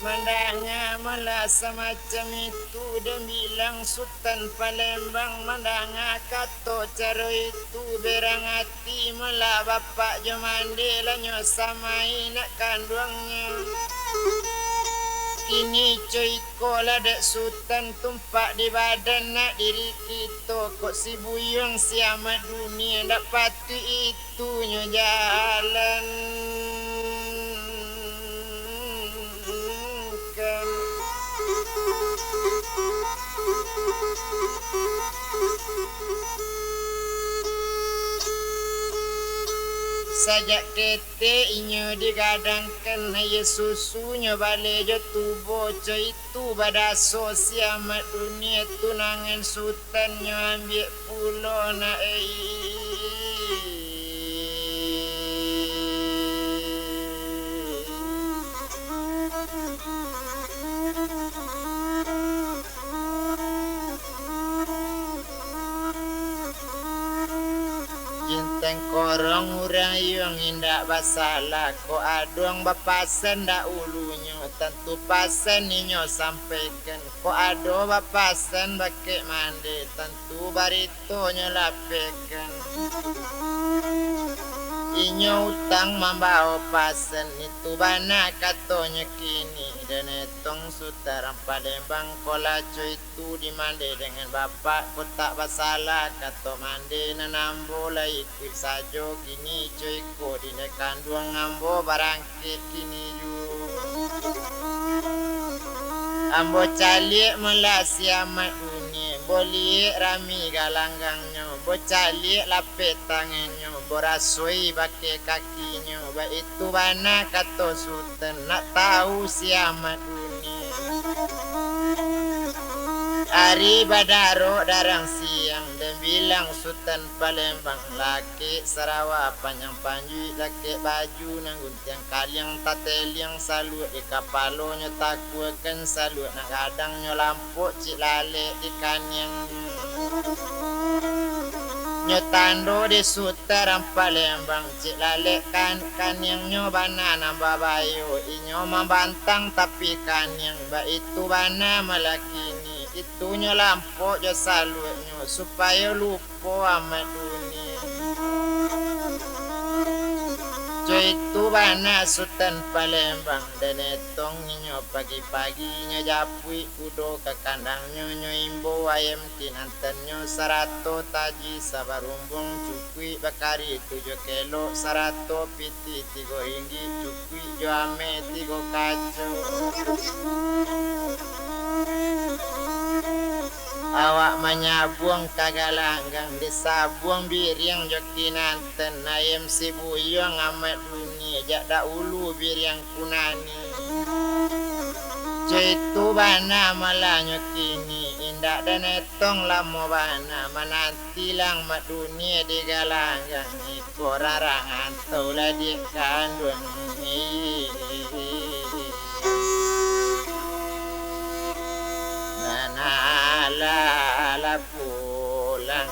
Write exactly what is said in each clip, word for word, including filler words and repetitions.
Mandanga malah samacam itu, dan bilang Sutan Palembang, mandanga kato caro itu, berang ati malah bapak jo mande, lah nyo samai nak kanduangnyo. Kini co iko lah dek Sutan, tumpak di badan nak diri kito, kok si buyuang si Amak Dunia, ndak patuik itu tu nyo jalankan. Sajak ketek inyo digadangkan, aia susunyo baleh jo tubo, co itu badaso si Amak Dunia, tunangan Sutan nyo ambiak pulo nak, ei. Jin tengkorong urang yuang indak basalah, kok aduang bapasan dahulunyo, tantu pasan inyo sampaikan. Kok ado bapasan bakeh mande, tantu baritonyo lapehkan. Inyo utang mambawo pasan, itu bana katonyo kini. Den Etong Sutan Palembang, kok lah co itu dimande dengan bapak, kok tak basalah kato mande, nan ambo lai ikuik sajo, kini co iko dek kanduang ambo barang kini juo. Ambo caliak malah si Amak Dunia, ambo liek rami galanggangnyo, ambo caliak lapeh tangannyo, ambo rasoi bakeh kakinyo, baitu bana kato Sutan, nak tahu si Amak Dunia. Ari badarok darang siang, den bilang Sutan Palembang, lakek sarawa panjang panjuik, lakek baju nan guntiang kaliang, tateliang saluak di kapalonyo, takuakan saluak nan gadang, nyo lampok cik lalek di kaniang. Nyo tando di Sutan Palembang, cik lalek kan kaniangnyo bana nan babayo, inyo mambantang tapi kaniang, baitu bana malah kini, itu nyo lampok jo saluaknyo, supayo lupo Amak Dunia. Co itu bana Sutan Palembang, den Etong inyo pagi-pagi nyo japuik kudo ka kandangnyo, nyo imbau ayam kinantannyo sarato taji sabarumbuang, cukuik bakari tujuah kelok, sarato pitih tigo ringgik, cukuik jo ameh tigo kaco. Awak manyabuang ka galanggang, disabuang biriang jo kinantan, ayam si buyuang Amak Dunia, jak dahulu biriang kunani. Co itu bana malahnyo kini, indak den Etong lamo bana, mananti lah Amak Dunia di galanggang, iko rarang antau lah di kanduang. Nan alah lah pulang.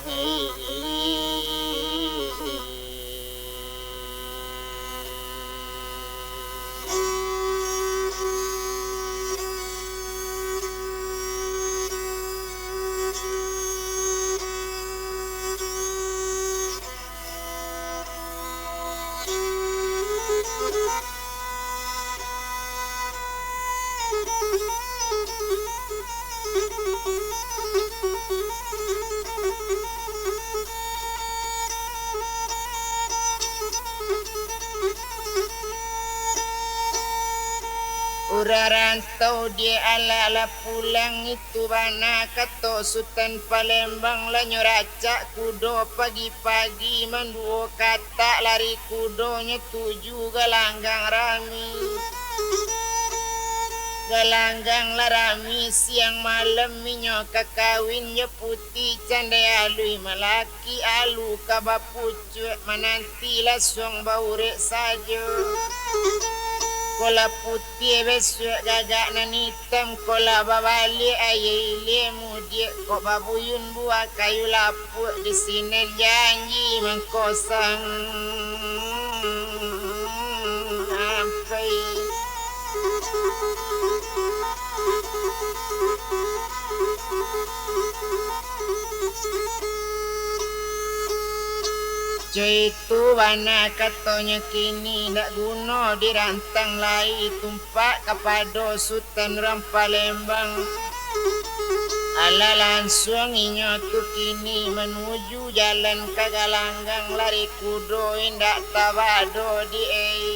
Urang rantau di alah lah pulang, itu bana kato Sutan Palembang, lah nyo racak kudo pagi-pagi, manduo katak lari kudonyo tuju galanggang rami. Galanggang lah rami, siang malam inyo ka kawin jo Puti Candai Alui, malaki alu ka bapucuak, mananti lasuang baurek sajo. Kok lah putiah bisuak gagak nan itam, kok lah babaliak aia ilia mudiak, kok babuyun buah kayu lapuak, di sinan janji mangkosang ampai. Coi tu bana katonyo kini, ndak guno dirantang lai tumpak kapado Sutan urang Palembang. Alah lansuang inyo tu kini manuju jalan ka Galanggang, lari kudo indak tabado di ai.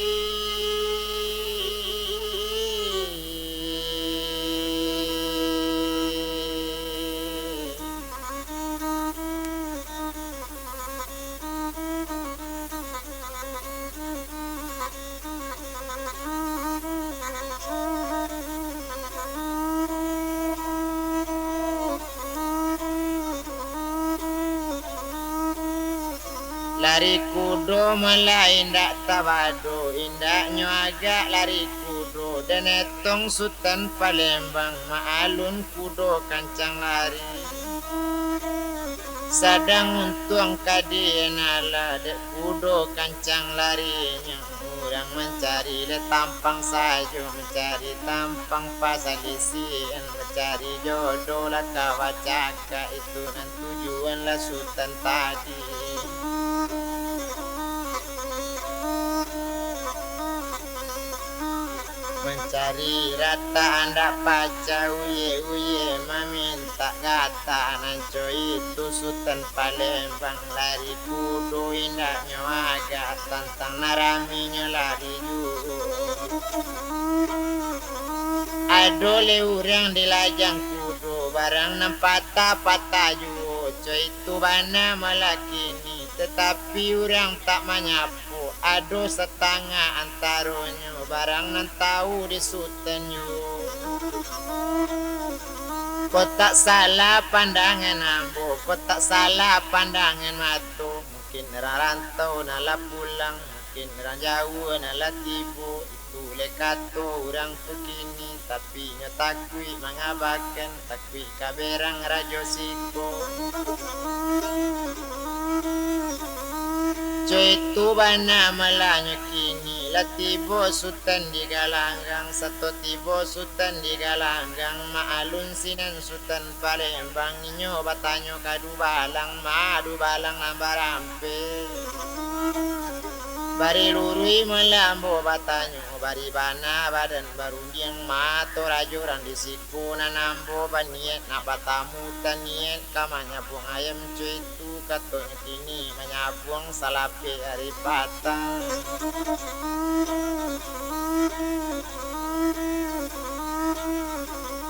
Lari kudo malah indak tabado, indaknyo agak lari kudo, den etong Sutan Palembang, maalun kudo kancang lari. Sadang untuang ka dienalah, dek kudo kancang larinyo. Urang mancari le tampang sajo, mancari tampang pasalisian, mancari jodoh lah ka bacakak, itu nan tujuan lah Sutan tadi. Mancari rata andak pacah, uye-uye mamintak gata, nan coi tu Sutan Palembang, lari kudo indaknyo agak, tantang nan raminyo lari juo. Ado le urang dilajang kudo, barang nan patah-patah juo, coi tu bana malah kini, tatapi urang tak manyapo, ado satangah antaronyo, barang nan tau di Sutan juo. Kok tak salah pandangan ambo, kok tak salah pandangan mato, mungkin urang rantau nan lah pulang, mungkin urang jauah nan lah tibo, itu le kato urang tu kini, tapi inyo takuik mangabakan, takuik ka berang rajo siko. Coi tu bana malahnyo kini, lah tibo Sutan di Galanggang, sato tibo Sutan di Galanggang, maalun sinan Sutan Palembang, inyo batanyo ka dubalang, ma dubalang nan barampek. Bari luruih malah ambo batanyo, bari bana badan barundiang, mato rajo urang di siko, nan ambo baniaik nak batamu taniaik ka manyabuang ayam coi tu, katonyo kini manyabuang salapeh ari patang.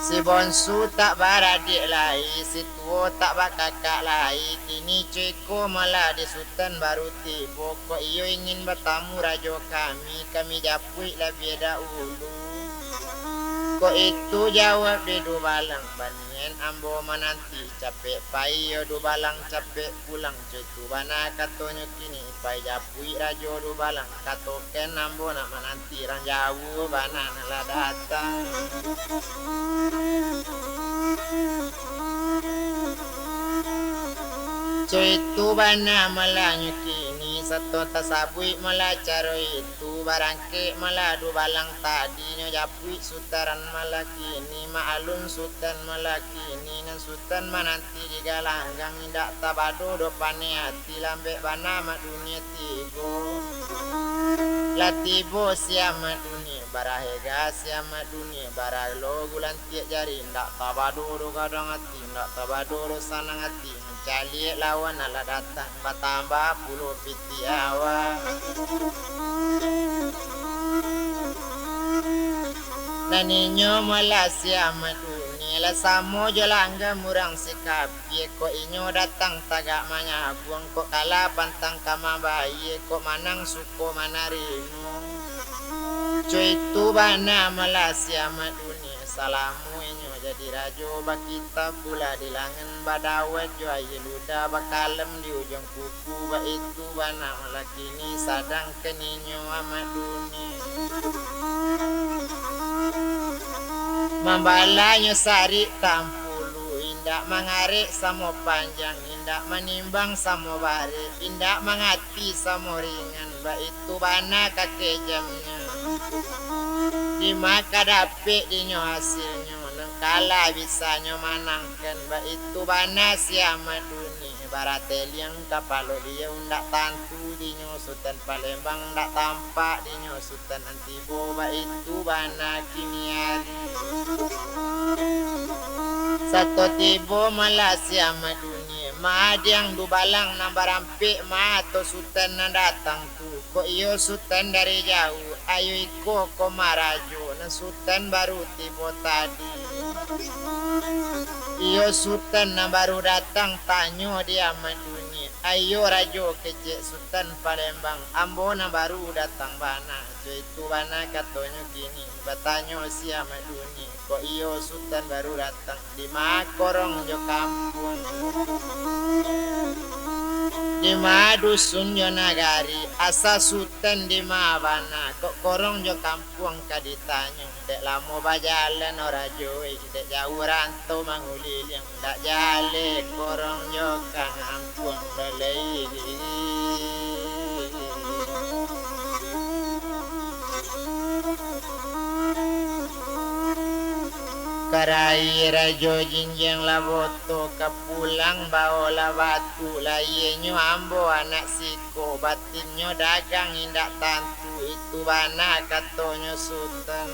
Si bonsu tak baradiak lai, si tuo tak bakakak lai, kini coi ko malah di Sutan baru tibo, kok iyo ingin batamu rajo kami, kami japuik labiah dahulu. Kok itu jawab di dubalang, baniaik ambo mananti capek pai yo dubalang, capek pulang, coi tu bana katonyo kini, pai japuik rajo dubalang, katokan ambo nak mananti urang jauah bana nan lah datang. Coi tu bana malahnyo kini, sato tasabuik malah caro itu, barangkek malah dubalang tadi, nyo japuik Sutan malah kini, maalun Sutan malah kini, nan Sutan mananti di Galanggang, indak tabado doh paneh ati, lambek bana Mak Dunia tibo. Lah tibo si Amak Dunia, barahega si Amak Dunia, baralo gulantiak jari, indak tabado doh gadang ati, indak tabado doh sanang ati, mancaliak lawan nan lah datang, batambah pulo pitih awak. Nan inyo malah si Amak Dunia, lah samo jo langgam urang sikapia, kok inyo datang tagak manyabuang, kok kalah pantang ka mambayia, kok manang suko manarimo. Coi tu bana malah si Amak Dunia, salamo inyo jadi rajo bakita pula di langan, badawet jo aia ludah, bakalem di ujuang kuku, baitu bana malah kini, sadangkan inyo Amak Dunia. Mambalahnyo sarik tampulu, indak mangarek samo panjang, indak manimbang samo barek, indak mangati samo ringan, baitu bana kakejamnyo. Dima ka dapek dinyo hasilnyo, kalah bisanyo manangkan, baitu bana si Amak Duni. Barateliang kapalo liau, ndak tantu dinyo Sutan Palembang, ndak tampak dinyo Sutan nan tibo, baitu bana kini ari. Sato tibo malah si Amak Duni, maadiang dubalang nan barampek mato Sutan nan datang tu. Kok iyo Sutan dari jauah, ayo iko ko marajo, nan Sutan baru tibo tadi. Iyo Sutan nan baru datang, tanyo di Amak Duni. Ayo rajo kecek Sutan Palembang, ambo nan baru datang bana. Jo itu bana katonyo kini, batanyo si Amak Duni. Kok iyo Sutan baru datang, di ma korong jo kampuang? Di ma dusun jo nagari? Asa Sutan di ma bana? Kok korong jo kampuang ka ditanyo? Dek lamo bajalan o rajo, dek jauah rantau manguliliang, ndak jaleh korong jo kampuang lai. Karai rajo jinjiang lah boto, ka pulang baolah batu, lahianyo ambo anak siko, batinnyo dagang indak tantu, itu bana katonyo Sutan.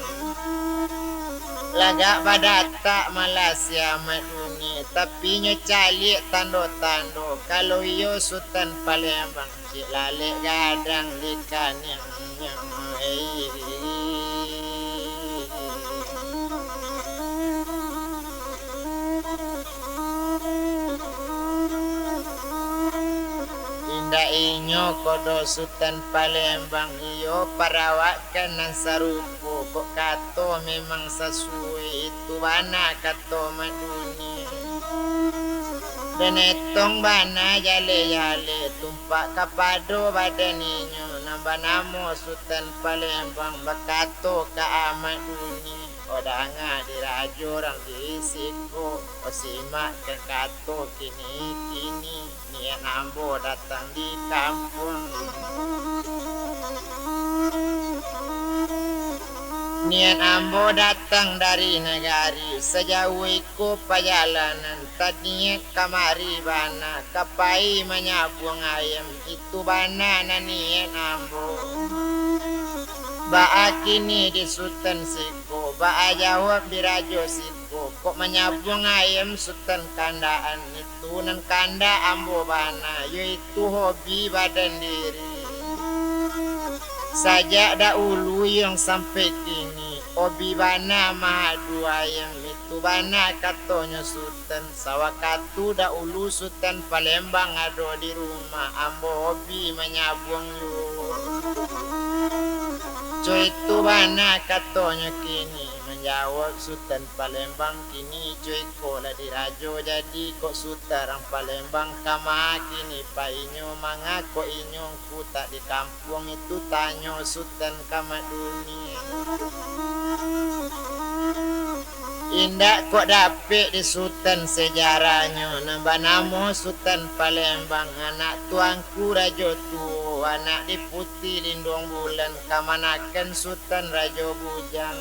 Lagak badatak malah si Amak Duni, tapi nyo caliak tando-tando, kalau iyo Sutan Palembang. Cik lalek gadang di kaniangnyo, ei. Indak inyo ko doh Sutan Palembang, iyo parawakan nan sarupo, kok kato memang sasuai, itu bana kato Mak Duni. Den etong bana jaleh-jaleh, tumpak kapado badan inyo, nan banamo Sutan Palembang, bakato ka Amak Duni, "O danga di rajo urang di siko, o simakkan kato kini-kini, niaik ambo datang di kampuang. Niaik ambo datang dari nagari, sajauah iko pajalanan, taniaik kamari bana, ka pai manyabuang ayam, itu bana nan niaik ambo." "Baa kini di Sutan siko, baa jawab di rajo siko, kok manyabuang ayam Sutan kandakan, itu nan kandak ambo bana, yo itu hobi badan diri. Sajak daulu yang sampai kini, hobi bana maadu ayam, itu bana katonyo Sutan. Sawakatu daulu Sutan Palembang ado di rumah, ambo hobi manyabuang juo. Co itu bana katonyo kini," manjawab Sutan Palembang. "Kini co iko lah di rajo jadi, kok Sutan urang Palembang, kama kini painyo, manga kok inyo ngku tak di kampuang itu?" tanyo Sutan ka Mak Duni. "Indak kok dapek di Sutan sejarahnyo, nan banamo Sutan Palembang, anak tuangku rajo tuo, anak di Puti Linduang Bulan, kamanakan Sutan Rajo Bujang.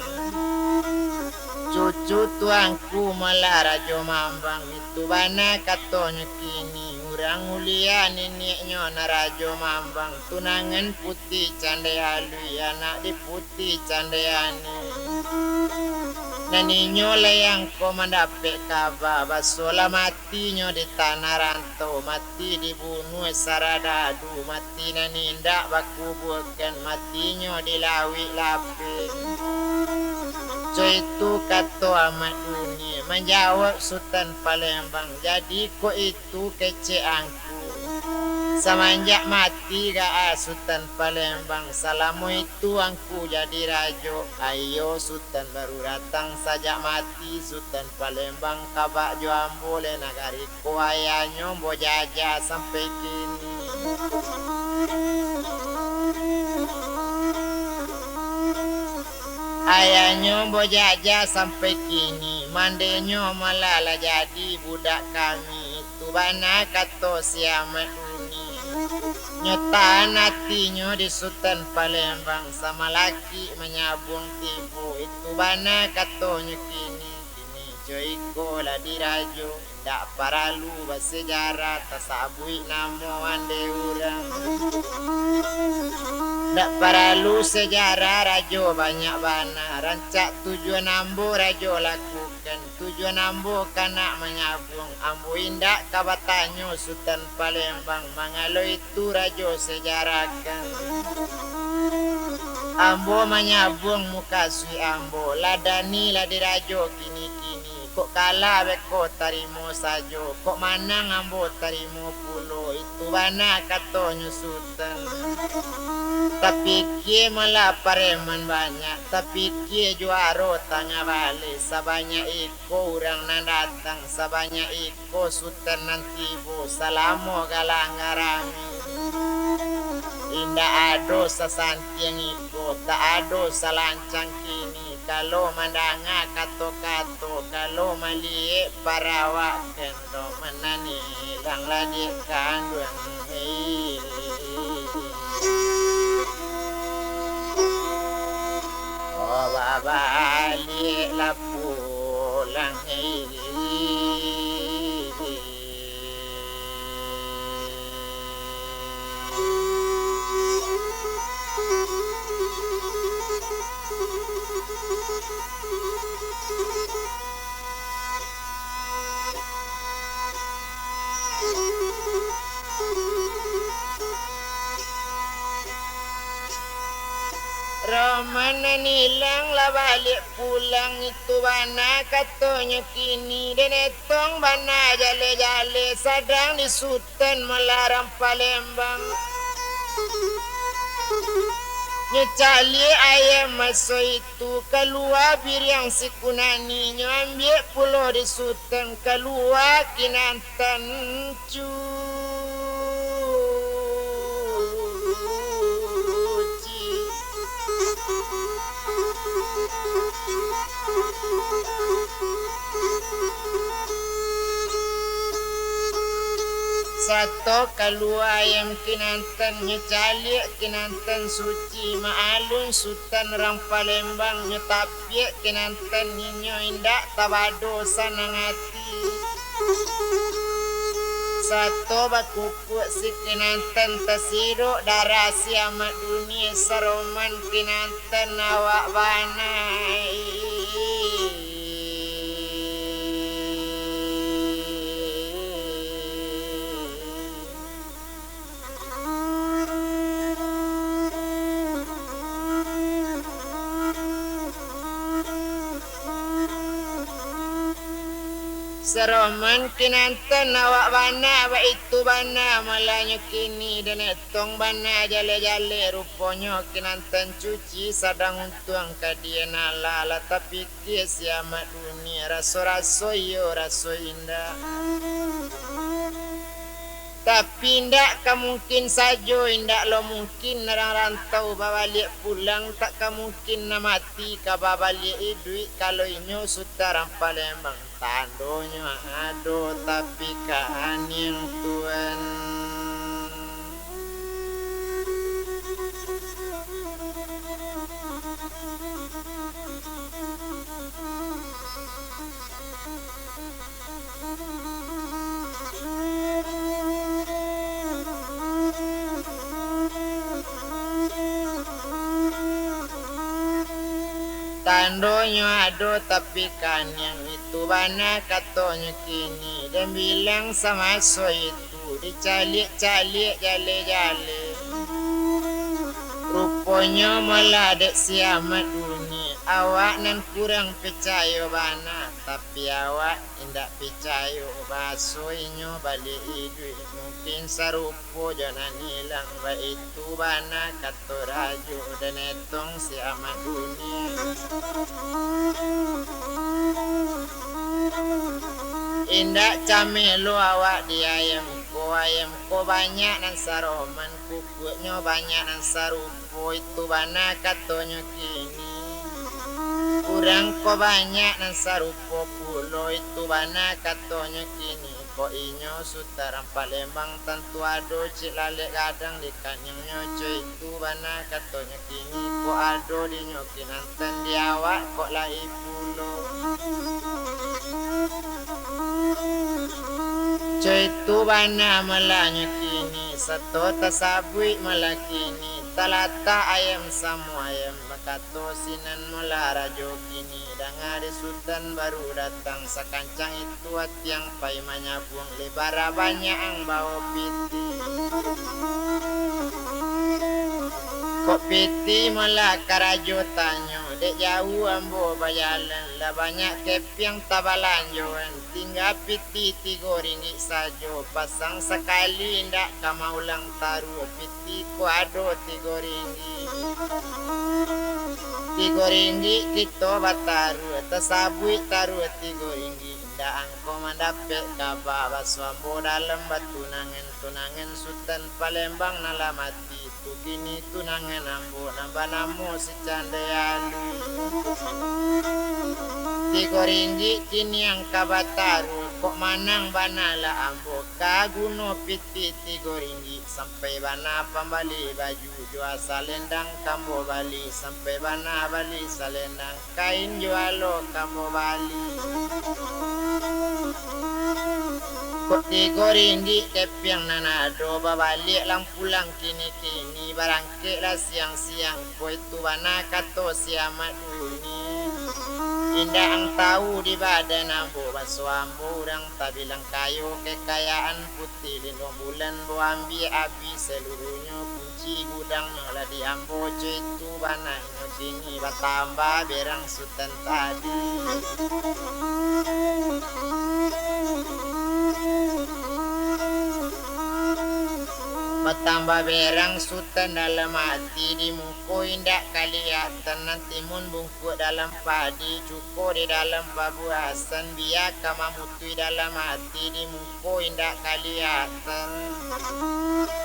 Cucu tuangku malah Rajo Mambang, itu bana katonyo kini, urang ulia niniaknyo nan Rajo Mambang, tunangan Puti Candai Alui, anak di Puti Candai Ani. Nan inyo lai angko mandapek kaba, basolah matinyo di tanah rantau, mati dibunuah saradadu, mati nan indak bakubuakan, matinyo di lauik lapeh." Co itu kato Amak Duni, manjawab Sutan Palembang, "Jadi kok itu kecek angku. Samanjak mati gaa Sutan Palembang, salamo itu angku jadi rajo, aiyo Sutan baru datang, sajak mati Sutan Palembang, kabak jo ambo lai nagari ko, ayahnyo ambo jaja sampai kini. Ayahnyo ambo jaja sampai kini, mandenyo malah lah jadi budak kami." Itu bana kato si Amak Duni. Nyo tahan atinyo di Sutan Palembang, samalakik manyabuang tibo. Itu bana katonyo kini, kini Jo iko lah dirajo, dak paralu basejarah, tasabuik namo ande urang. Dak paralu sejarah, rajo banyak bana, rancak tujuan ambo rajo lakukan. Tujuan ambo ka nak manyabuang, ambo indak ka batanyo Sutan Palembang, mangalo itu rajo sejarahkan. Ambo manyabuang mukasuik ambo, lah dani lah dirajo kini-kini, kok kalah beko tarimo sajo, kok manang ambo tarimo pulo, itu bana katonyo Sutan. Tapikia malah pareman banyak, tapikia juaro tangah baleh, sabanyak iko urang nan datang, sabanyak iko Sutan nan tibo, salamo galang garami. Indak ado sasantiang iko, tak ado salancang kini, kalau mandanga kato-kato, kalau maliek parawakan. Doh manani ilang lah di kanduang, hei. Oh, babaliak lah pulang, hei. Roman nan ilang lah baliak pulang, itu bana katonyo kini, den etong bana jaleh-jaleh, sadang di Sutan malarang Palembang. Nyo caliak ayam maso itu, kalua biriang si kunani, nyo ambiak pulo di Sutan, kalua kinantan cuci. Sato kalua ayam kinantan, nyo caliak kinantan suci, maalun Sutan rang Palembang, nyo tapiak kinantan, inyo indak tabado sanang ati. Sato bakukuak si kinantan, tasirok darah si Amak Dunia, saroman kinantan awak bana. Saroman kinantan awak bana, baitu bana malah nyo kini, den etong bana jaleh-jaleh, ruponyo kinantan cuci sadang untuang ka dian alah, lah tapi Kie si Amak Dunia, raso-raso iyo, raso indak. Tapi indak ka mungkin sajo, indak lo mungkin urang rantau babaliak pulang, tak ka mungkin nan mati ka babaliak iduik, kalau inyo Sutan rang Palembang. Tandonyo ado, tapi kaniang tuan. Tandonyo ado, tapi kaniang itu bana katonyo kini, den bilang samaso itu. Dicaliak-caliak jaleh-jaleh. Ruponyo malah dek si Amak Dunia, awak nan kurang picayo bana, tapi awak indak picayo, baso inyo baliak iduik, mungkin sarupo jo nan ilang, baitu bana ka Torajo, den etong si Amak Dunia. Indak cameh lo awak di ayam ko, ayam ko banyak nan saroman, kukuaknyo banyak nan sarupo, itu bana katonyo kini. Urang ko banyak nan sarupo pulo, itu bana katonyo kini. Kok inyo Sutan rang Palembang, tantu ado ciek lalek gadang di kaniangnyo, co itu bana katonyo kini, kok ado dinyo kinantan di awak, kok lai pulo. Coitu bana malanyo kini, sato tasabuik malah kini, talatak ayam samo ayam, bakato sinan malah rajo kini, danga di Sutan baru datang, sakancang itu atiang pai manyabuang, lebara banyak ang bawo piti. Kok piti malah karajo tanyo, dek jauah ambo bajalan, lah banyak kepiang tabalanjoan, tingga piti tigo ringgik sajo, pasang sakali indak ka maulang taruah, piti ko ado tigo ringgik. Tigo ringgik kito bataruah, tasabuik taruah tigo ringgik, indak angko mandapek kaba, baso ambo dalam batunangan, tunangan Sutan Palembang nan lah mati. Tu kini tunangan ambo nan banamo si Cande Alui. Tigo ringgik kini ang ka bataruah, kok manang bana lah ambo, ka guno piti tigo ringgik, sampai bana pambali baju, jua salendang ka ambo bali, sampai bana bali salendang. Kain juo lo ka ambo bali. Kok tigo ringgik kepiang nan ado, babaliak lah pulang kini-kini, barangkek lah siang-siang, kok itu bana kato si Amak Duni. Indak ang tahu di badan ambo, baso ambo urang tabilang kayo, kekayaan putih lino bulan ambo ambiak abih saluruhnyo, kunci gudangnyo lah di ambo, co itu bana. Kini batambah berang Sutan tadi. Batambah berang Sutan dalam ati, di muko indak kaliyatan, nan timun bungkuak dalam padi, cuko di dalam pabuasan, bia ka mamutuih dalam ati, di muko indak kaliyatan.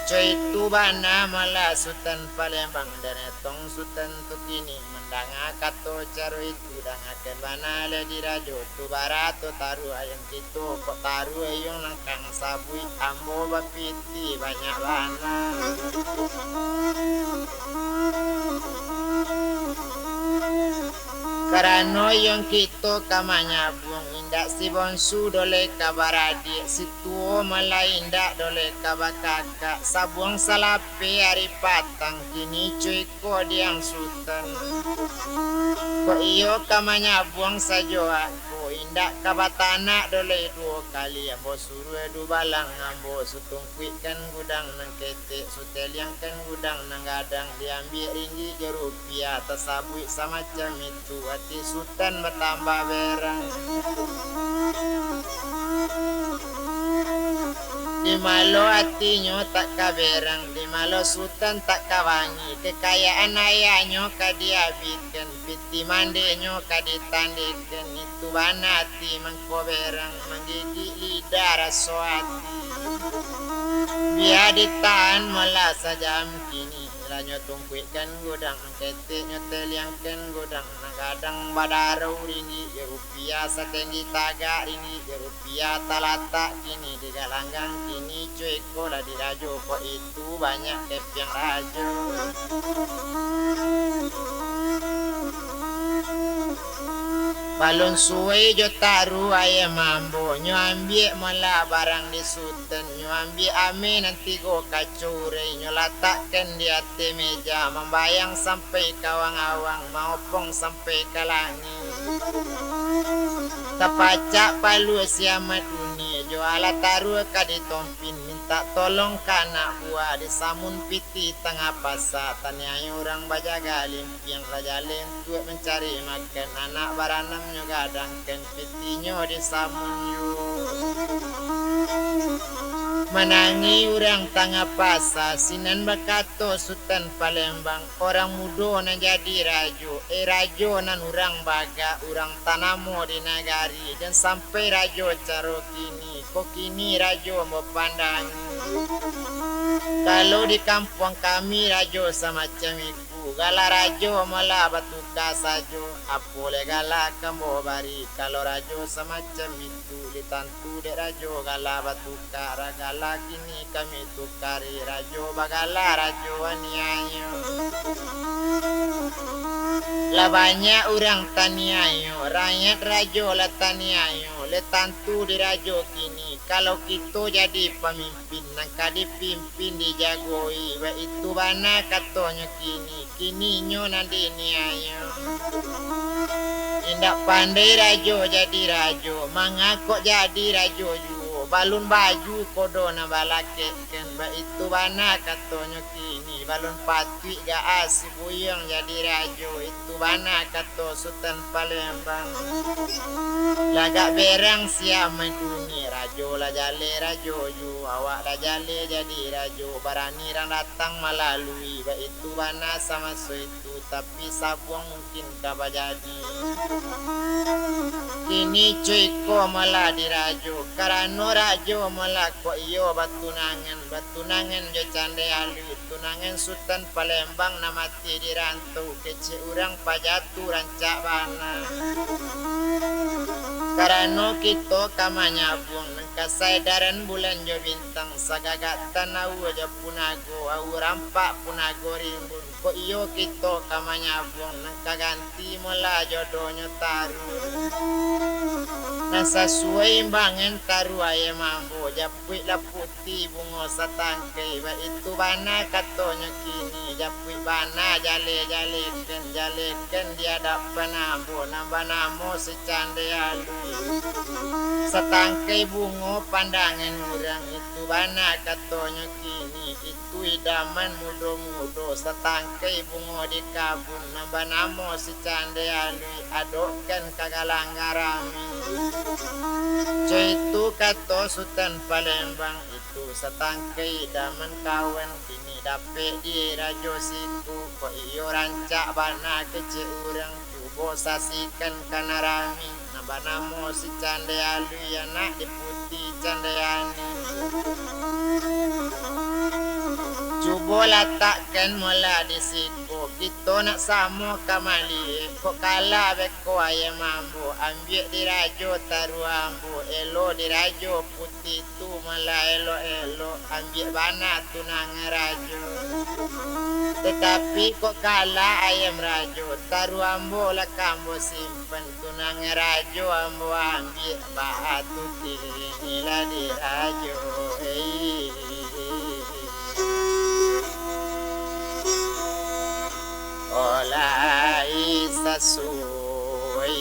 Co itu bana malah Sutan Palembang, dan etong Sutan tu kini mandanga kato caro itu, dangakan bana lah di rajo tu, barato taruah ayam kito, kok taruah iyo nan kang sabuik, ambo bapiti banyak bana. Karano iyo kito ka manyabuang, indak si bonsu doleh ka baradiak, si tuo malah indak doleh ka bakakak, sabuang salapeh ari patang, kini co iko diang Sutan. Kok iyo ka manyabuang sajo ako, indak ka batanak doleh duo kali, ambo suruah dubalang, ambo sutungkuikkan gudang nan ketek, suteliangkan gudang nan gadang, diambiak ringgik jo rupiah, tasabuik samacam itu, ati Sutan batambah berang. Di malo atinyo tak ka berang, di malo Sutan tak ka bangih, kekayaan ayahnyo ka diabihkan, piti mandinyo ka ditandihkan, itu bana ati mangko berang, manggigik lidah raso ati. Bia ditahan malah sajam kini, lah nyo tungkuikkan gudang, ketek nyo teliangkan gudang, nan gadang badarau ringgik jo rupiah, satenggi tagak ringgik jo rupiah, talatak kini di galanggang, kini co iko lah di rajo, kok itu banyak kepiang rajo. Balun suai jo taruah ayam ambo, nyo ambiak malah barang di Sutan, nyo ambiak ameh nan tigo kaco urai, nyo latakkan di ateh meja, mambayang sampai ka awang-awang, maopong sampai ka langik. Tapacak paluah si Amak Duni, jo alah taruah ka ditompin, mintak tolong ka anak buah, disamun piti tangah pasa, taniayo urang bajaga limpiang, lah jaleh untuak mancari makan, anak baranam nyo gadangkan, pitinyo disamun juo. Manangih urang tangah pasa, sinan bakato Sutan Palembang, urang mudo nan jadi rajo, eh, rajo nan urang bagak, urang tanamo di nagari, jan sampai rajo caro kini, kok kini rajo ambo pandang. Kalau di kampuang kami rajo samacam itu, gala rajo malah batuka sajo, apo lai gala ka ambo bari, kalau rajo samacam itu, ditantu dek rajo gala batuka, gala kini kami tukari, rajo bagala rajo aniayo. Lah banyak urang taniayo, rakyat rajo lah taniayo, Lai tantu dirajo kini, kalau kito jadi pamimpin, nan ka dipimpin dijagoi, baitu bana katonyo kini, kini inyo nan dianiayo. Indak pandai rajo jadi rajo, mangakok jadi rajo juo, balun baju kodo nan balakekkan, baitu bana katonyo kini, balun patuik gaa si buyuang jadi rajo, itu bana kato Sutan Palembang. Lagak berang siam main duni, rajo lah jaleh rajo ju, awak lah jaleh jadi rajo, barani rang datang malalui, baitu bana samaso itu, tapi sabuang mungkin ka bajadi. Kini cuiko malah dirajo, karano rajo malah kok iyo batunangan, batunangan jo Candai Alui, tunangan Sutan Palembang nan mati di rantau, kecek urang paja tu rancak bana. Karano kito ka manyabuang, nan ka saedaran bulan jo bintang, sagagatan aua jo punago, aua rampak punago rimbun, kok iyo kito ka manyabuang, nan ka ganti molah jodohnyo taruih. Nan sasuai imbangan taruih ayam ambo, japuik lah putiah bungo satangkai, baitu bana katonyo kini, japuik bana jaleh-jalehkan, jalehkan di adapan ambo, nan banamo si Candai Alui. Satangkai bungo pandangan urang, itu bana katonyo kini, itu idaman mudo-mudo, satangkai bungo di kabun, nan banamo si Candai Alui, adokkan ka galang garami. Co itu kato Sutan Palembang, itu satangkai idaman kawan, kini dapek di rajo siko, kok iyo rancak bana kecek urang, cubo saksikan ka nan rami, nan banamo si Candai Alui, anak di Putiah Candayani. Cubo latakkan molah di siko, kito nak samo ka maliek, kok kalah beko ayam ambo, ambiak di rajo taruih ambo, elok di rajo putiah tu malah elok-elok, ambiak bana tunangan rajo. Tatapi kok kalah ayam rajo, taruih ambo lah ka ambo simpan, tunangan rajo ambo ambiak, baa tu kini lah di rajo, eh. Olah sasuai.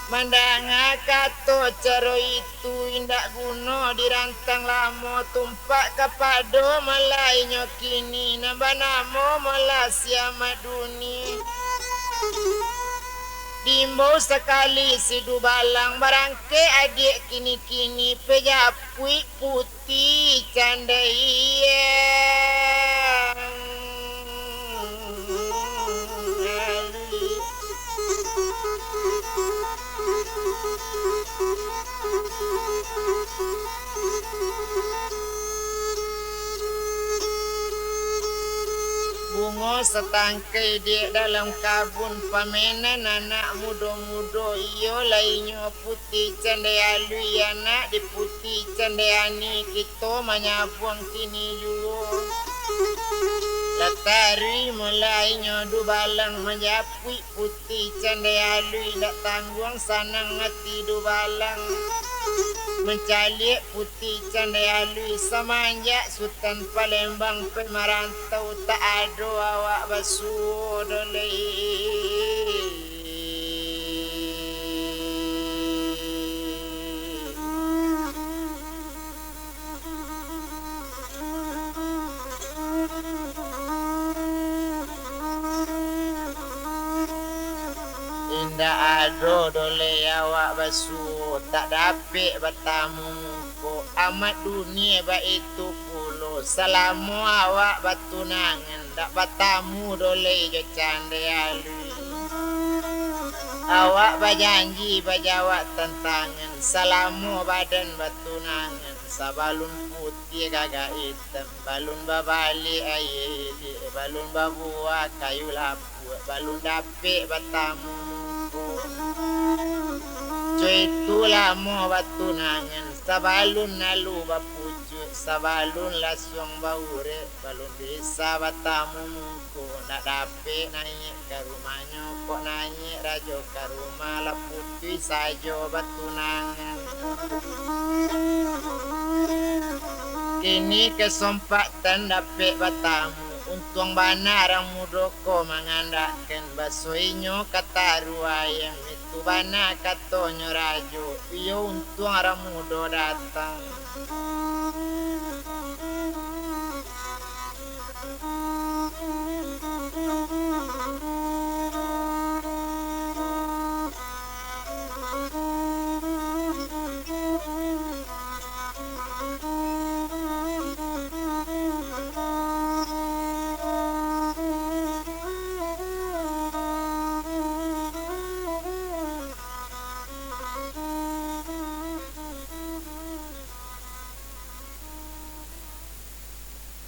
Mandanga kato caro itu, indak guno dirantang lamo, tumpak kapado malah inyo kini, nan banamo malah si Amak Duni. Diimbau sakali si Dubalang, barangkek adiak kini-kini, pai japuik Putiah Candai Alui. Bungo satangkai di dalam kabun, pamenan anak mudo-mudo, iyo lah inyo Putiah Candai Alui, anak di Putiah Candayani, kito manyabuang kini juo. Lah taruih malah inyo Dubalang, manjapuik Putiah Candai Alui, dak tangguang sanang ati Dubalang. Mancaliak Putiah Candai Alui, samanjak Sutan Palembang pai marantau, tak ado awak basuo doh lai. Indak ado doh lai awak basuo, tak dapek batamu muko. Amak Duni baitu pulo, salamo awak batunangan, dak batamu doh lai jo Candai Alui. Awak bajanji bajawab tantangan, salamo badan batunangan, sabalun putiah gagak itam, balun babaliak aia iliak, balun babuah kayu lapuak, balun dapek batamu muko. Co itu lamo batunangan, sabalun alu bapucuak, sabalun lasuang baurek, balun bisa batamu muko, nak dapek naiak ka rumahnyo, kok naiak rajo ka rumah, lah putuih sajo batunangan. Kini kasompatan dapek batamu, untuang bana urang mudo ko mangandakkan, baso inyo ka taruah ayam, itu bana katonyo rajo, iyo untuang urang mudo datang.